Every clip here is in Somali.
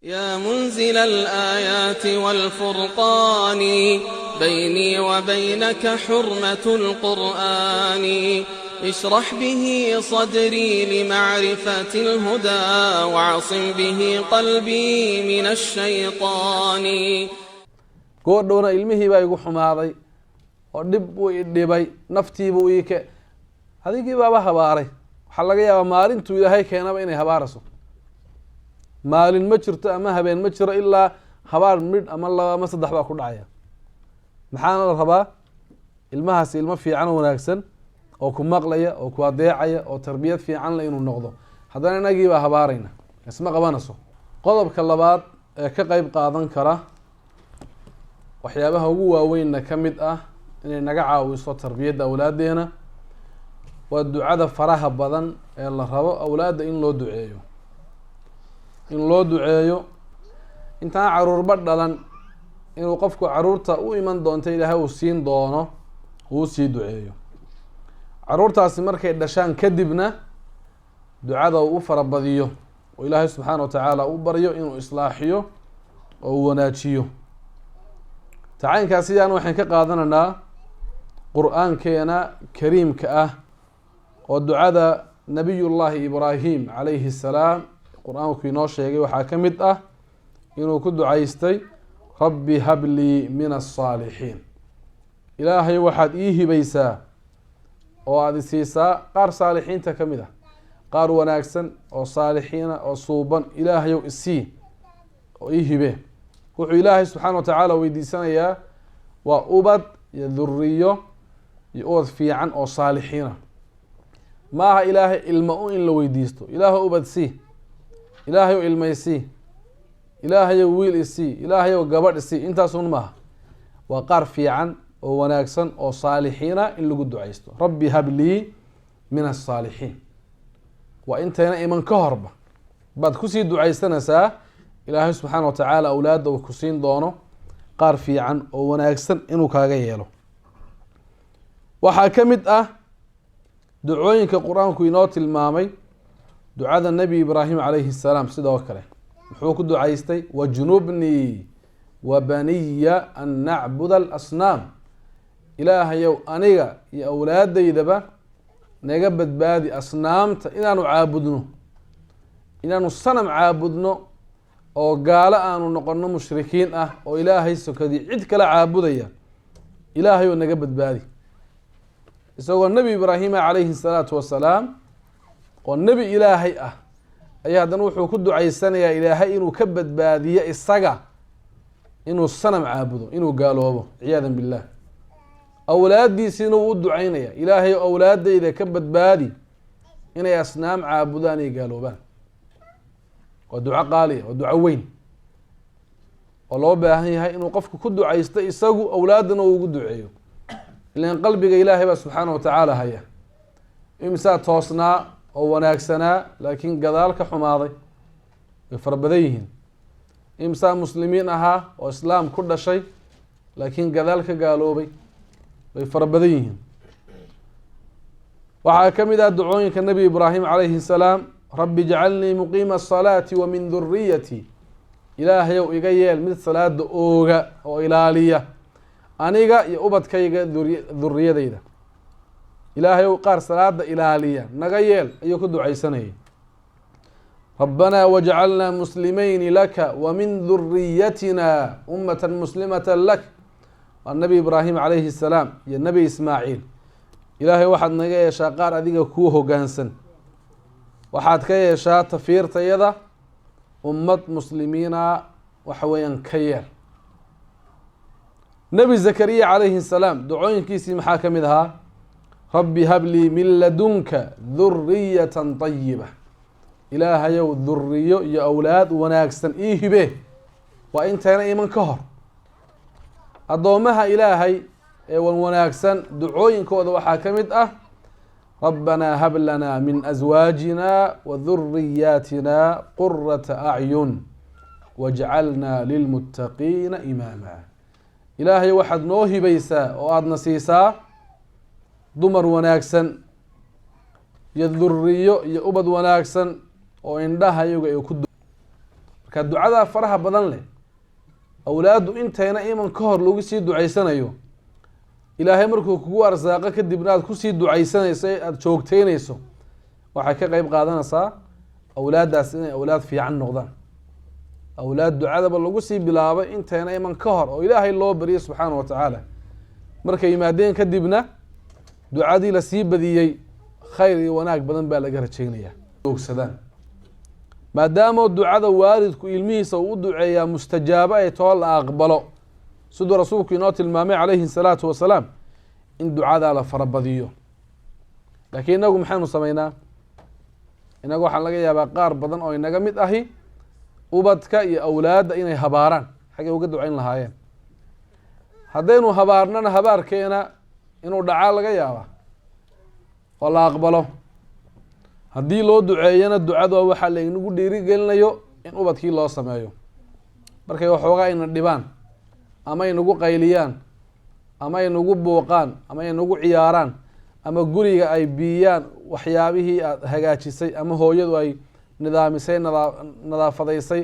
يا منزل الآيات والفرقان، بيني وبينك حرمة القرآن. اشرح به صدري لمعرفة الهدى، وعصم به قلبي من الشيطان. Goordhowna ilmihii baa igu xumaaday oo dhib buu idhibay, naftiibuu iike, adigii baaba habaaray. Waxaa laga yaabaa maalintuu Ilaahay keenaba inay habaarayso. Maalin ma jirto ama habeen ma jiro ilaa habaar midh ama laba ama saddex baa ku dhacaya. Maxaana la rabaa? Ilmahaasi ilmo fiican oo wanaagsan oo ku maqlaya oo ku adeecaya oo tarbiyad fiican le inuu noqdo. Haddana inagii baa habaarayna, isma qabanayso. Qodobka labaad ee ka qeyb qaadan kara, waxyaabaha ugu waaweynna ka mid ah inay naga caawiso tarbiyadda awlaaddeena, waa ducada faraha badan ee la rabo awlaadda in loo duceeyo, in loo duceeyo intaan caruurba dhalan, inuu qofku caruurta u iman doonto Ilaahay uu siin doono uu sii duceeyo. Caruurtaasi markay dhashaan kadibna ducada uu u farabadiyo oo Ilaahay subxaana wa tacaala u baryo inuu islaaxiyo oo uu wanaajiyo. Tacaynkaas sidaan waxaan ka qaadanaynaa Qur-aankeena kariimka ah oo ducada Nabiyullaahi Ibraahim calayhi salaam Qur-aanku inoo sheegay waxaa ka mid ah inuu ku ducaystay: "Rabbi hablii min asaalixiin." Ilaahay, waxaad ii hibaysaa oo aada isiisaa qaar saalixiinta ka mid ah, qaar wanaagsan oo saalixiina oo suuban, Ilaahayow isii oo ii hibee. Wuxuu Ilaahay subxaana wa tacaala weydiisanayaa waa ubad iyo dhuriyo iyo ubad fiican oo saalixiina. Ma aha Ilaahay ilma u in la weydiisto: "Ilaahay ubad sii, Ilaahayow ilmaysii, Ilaahayow wiil isii, Ilaahayow gabadh isii." Intaasun maaha, waa qaar fiican oo wanaagsan oo saalixiina in lagu ducaysto. "Rabbi hablii min asaalixiin" waa intayna iman ka horba baad kusii ducaysanaysaa Ilaahay subxaana wa tacaala awlaadda uu ku siin doono qaar fiican oo wanaagsan inuu kaaga yeelo. Waxaa ka mid ah ducooyinka Qur-aanku inoo tilmaamay ducada Nebi Ibraahim calayhi salaam. Sidoo kale muxuu ku ducaystay? "Wajnubnii wa baniya an nacbuda alasnaam." Ilaahayow, aniga iyo awlaadaydaba naga badbaadi asnaamta inaanu caabudno, inaanu sanam caabudno oo gaalo aanu noqono, mushrikiin ah oo Ilaahay sokadii cid kala caabudaya. Ilaahayow, naga badbaadi. Isagoo Nebi Ibraahima calayhi salaatu wasalaam oo nebi Ilaahay ah ayaa haddana wuxuu ku ducaysanayaa Ilaahay inuu ka badbaadiyo isaga inuu sanam caabudo, inuu gaaloobo, ciyaadan billah. Awlaaddiisiina wuu u ducaynaya: "Ilaahay, awlaadayda ka badbaadi inay asnaam caabudaan ay gaaloobaan." Waa duco qaaliya, waa duco weyn oo loo baahan yahay inuu qofku ku ducaysto isagu, awlaaddana uu ugu duceeyo. Ilan qalbiga Ilaahay baa subxaana wa tacaala haya. Imsaa toosnaa oo wanaagsanaa laakiin gadaal ka xumaaday? Way fara badan yihiin. Imsaa muslimiin ahaa oo islaam ku dhashay laakiin gadaal ka gaaloobay? Way fara badan yihiin. Waxaa ka mid ah ducooyinka Nebi Ibraahim calayhi salaam: "Rabbi ijcalnii muqiima asalaati wa min duriyati." Ilaahayow, iga yeel mid salaada ooga oo ilaaliya, aniga iyo ubadkayga, duriyadayda. Ilaahayow, qaar salaada ilaaliya naga yeel, ayuu ku ducaysanayay. "Rabbanaa wajcalnaa muslimayni laka wa min duriyatina ummata muslimata lak." Waa Nebi Ibraahim calayhi salaam iyo Nebi Ismaaciil. Ilaahay, waxaad naga yeeshaa qaar adiga kuu hoggaansan, waxaad ka yeeshaa tafiirtayada ummad muslimiina, waxa weeyaan ka yeel. Nebi Zakariya calayhi salaam ducooyinkiisii maxaa ka mid ahaa? "Rabbi hablii min ladunka duriyatan tayiba." Ilaahayow, duriyo iyo awlaad wanaagsan ii hibe. Waa intayna iman ka hor. Addoomaha Ilaahay ee wan wanaagsan ducooyinkooda waxaa ka mid ah: "Rabbanaa hab lanaa min aswaajina wa duriyaatina qurata acyun wajcalnaa lilmuttaqiina imaama." Ilaahay, waxaad noo hibaysaa oo aadna siisaa dumar wanaagsan iyo duriyo iyo ubad wanaagsan oo indhaha iyagu ay ku. Marka Marka ducadaa faraha badan leh awlaaddu intayna iman ka hor lagu sii ducaysanayo, Ilaahay markuu kugu arsaaqo kadibna aada kusii ducaysanayso ee aada joogteynayso, waxay ka qeyb qaadanaysaa awlaaddaas inay awlaad fiican noqdaan. Awlaad ducadaba lagu sii bilaabay intayna iman ka hor oo Ilaahay loo baryay subxaana wa tacaala, markay yimaadeen kadibna ducadii lasii badiyey, khayr iyo wanaag badan baa laga rajeynaya ogsadaan. Maadaama ducada waalidku ilmihiisa uu u duceeyaa mustajaabo ay too la aqbalo, siduu rasuulku inoo tilmaamay calayhi salaatu wasalaam, in ducadaa la farabadiyo. Laakiin inagu maxaynu sameynaa? Inagu waxaa laga yaabaa qaar badan oo inaga mid ahi ubadka iyo awlaadda inay habaaraan xaggay uga ducayn lahaayeen. Haddaynu habaarnana, habaarkeena inuu dhacaa laga yaabaa oo la aqbalo. Haddii loo duceeyana, ducadu waxaa laynagu dhiirigelinayo in ubadkii loo sameeyo. Markay waxoogaa ayna dhibaan ama aynagu qayliyaan ama ay nagu buuqaan ama ay nagu ciyaaraan ama guriga ay biiyaan waxyaabihii aada hagaajisay ama hooyadu ay nidaamisay, nadaafadaysay,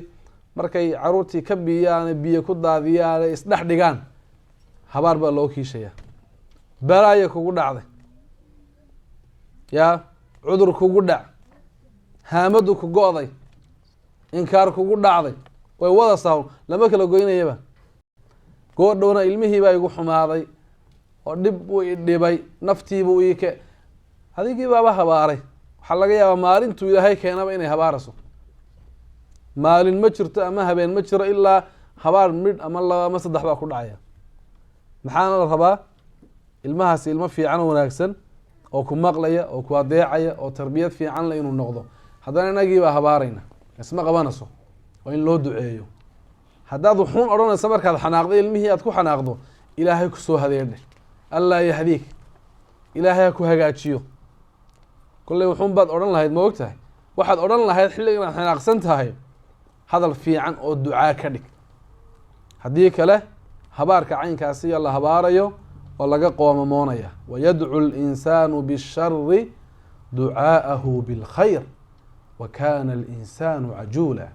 markay caruurtii ka biiyaan, biyo ku daadiyaan, isdhex dhigaan, habaar baa loo kiishayaa. Balaaya kugu dhacday, yaa cudur kugu dhac, haamadu ku go-day, inkaar kugu dhacday, way wada saawn, lama kala goynayaba. Goodhowna ilmihii baa igu xumaaday oo dhib buu i dhibay, naftiibuu ii ke, adigii baaba habaaray. Waxaa laga yaabaa maalintuu Ilaahay keenaba inay habaarayso. Maalin ma jirto ama habeen ma jiro ilaa habaar midh ama laba ama saddex baa ku dhacaya. Maxaana la rabaa? Ilmahaasi ilmo fiican oo wanaagsan oo ku maqlaya oo ku adeecaya oo tarbiyad fiican le inuu noqdo. Haddana inagii baa habaarayna, isma qabanayso. Waa in loo duceeyo. Haddaad wuxuun odhanaysa markaad xanaaqdo, ilmihii aad ku xanaaqdo, Ilaahay kusoo hadeerdhe, Allaa yahdiik, Ilaahay ha ku hagaajiyo. Kolley wuxuun baad odhan lahayd, ma og tahay waxaad odhan lahayd xilligan aad xanaaqsan tahay? Hadal fiican oo ducaa ka dhig. Haddii kale habaarka caynkaasiya la habaarayo oo laga qoomamoonaya. Wayadcu linsaanu bishari ducaa'ahu bilkhayr wa kana alinsaanu cajuula.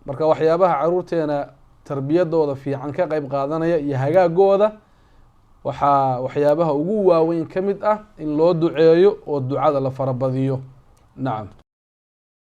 Marka waxyaabaha caruurteena tarbiyadooda fiican ka qeyb qaadanaya iyo hagaagooda waxaa waxyaabaha ugu waaweyn ka mid ah in loo duceeyo oo ducada la farabadiyo. Nacam.